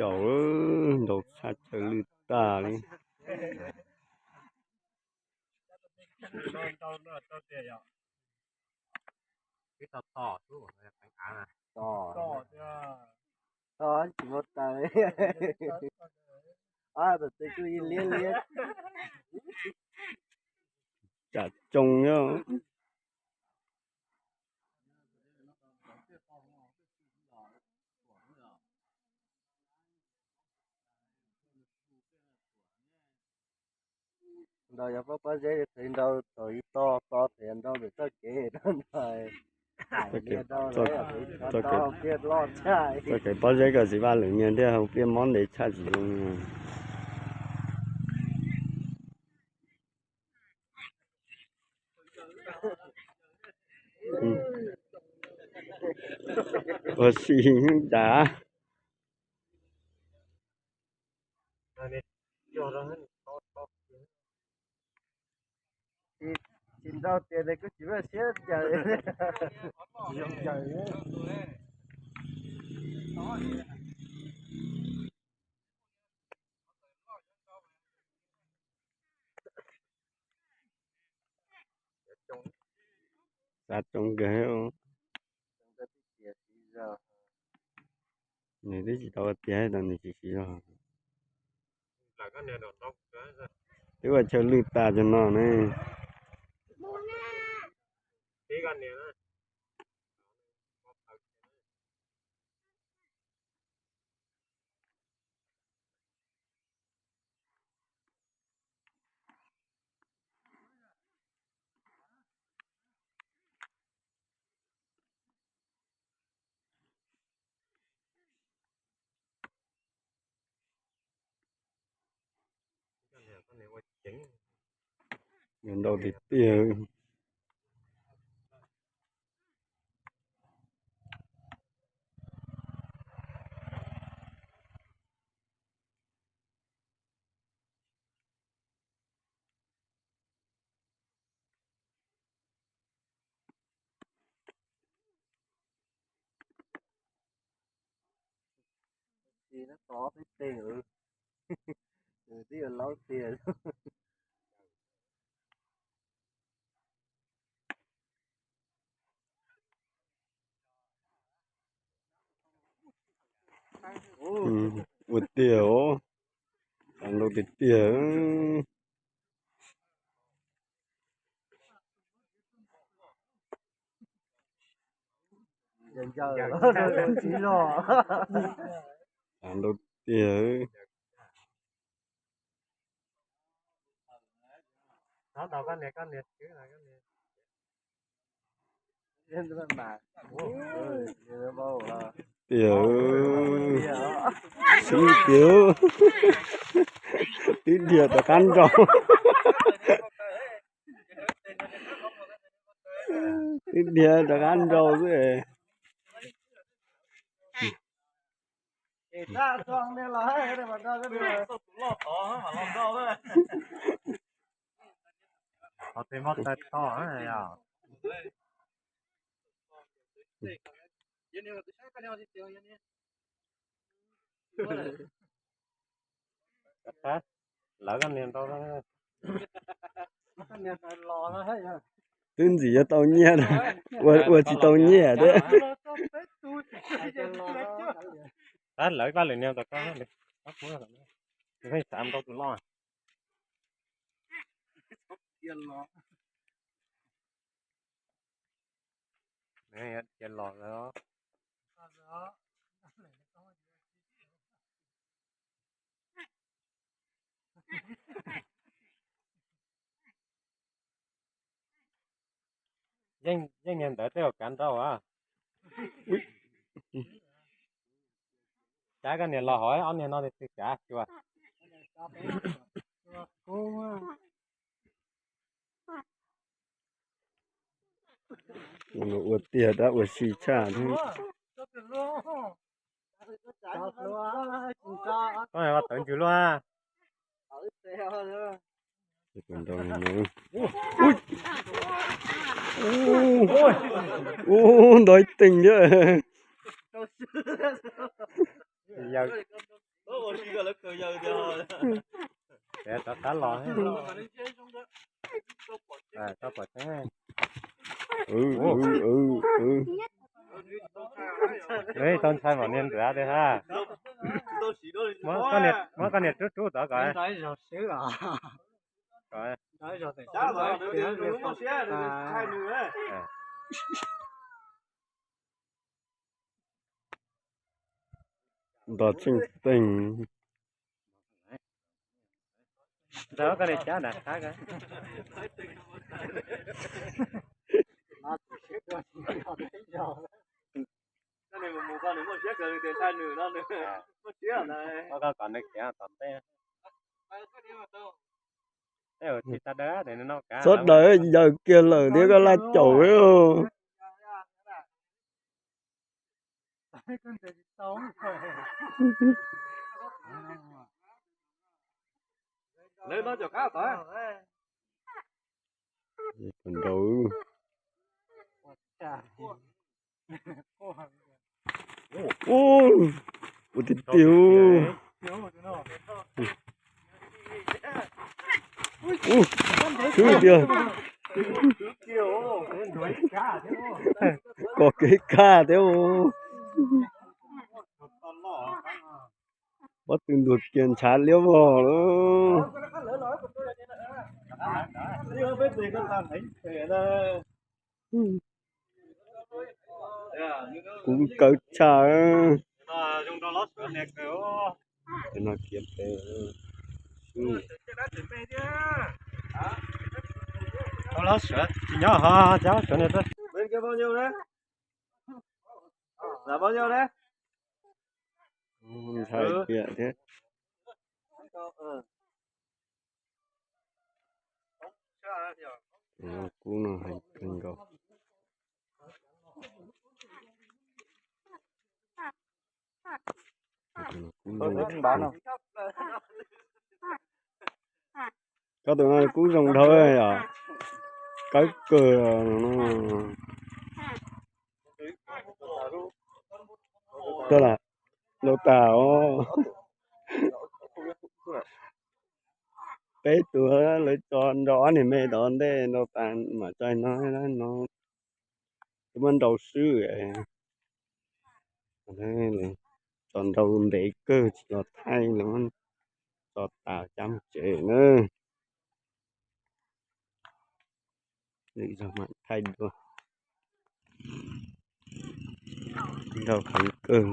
caum, nrau tshaj chaw lwj tag li. Tsis muaj taws, txawm kuj liab liab. Tsam tsoo nyob. Nrau yog pob pob zeb, nrau thaum ib to to, nrau ntawm txoj kev txoj kev pob zeb kom txiv Vaj Lwm niag thiaj hau pliaj mob ntev tshaj tsis zoo. Ua si dav. Tsis nrau tias nws kuj tsis muaj siab ncaws. Xav tsoo kawg. Nws twb tsis tau tiag, nws tsis siv zog. Twb ua chaw lwj tas cov no ne. Nrau tiag tiag. Tsis, no tod peb teg, nws twb yuav laub tiag. Ua tiag os, nrau tiag tiag. Nrau tiag. Tiag, sib tiag, tib dhia rov qab nrau, tib dhia rov qab nrau xwb. Qhov twg muaj taw toj. Lawv koj niag nrau. Twb ntxim yuav tau nyiaj, ua tsis tau nyiaj thiab. Lawv Vaj Lwm niag tau koj, nws pheej xav nrau tus loj. Cia los lawm. Yeej niag ntawd tej zaum kav nrau a. Cab koj niag los hov, ob niag no twg kav xyuas. Ua tiag, dab ua si tshaj thiab. Koj niag los tawv ntsws luaj. Ub, ntov ib teeg thiab. Yawg, Rov qab los. Tau pom tseeb. Tau ntshai mam niag nrad tiag ha. Muab koj niag rub rub tod kom. Nrog Tsheej Teeg. Txhob daws, yawm kiag lawm thiab koj laj caum. Nraud. Ua tiag tiag. Khwb tiag. Kom kev kaj thiab. Pob tw ntuag kiag ntshav liab vog lawm. Kuv kawv tshaj. Ntshai tiag thiab. Kub no heev kawg nkaus. Koj tus no kub zoo dhau yom. Kawv kawg no. Ntau tas os. Peb tus lawv tso nrau ob niag me tod ntej ntau tas mam tso no no. Twb muab nrau swb. Tso nrau ntev kawg tsis los thaij los tso tas cab mus tsev na. Lwm zaug mam thaij dua. Nrau heev kawg.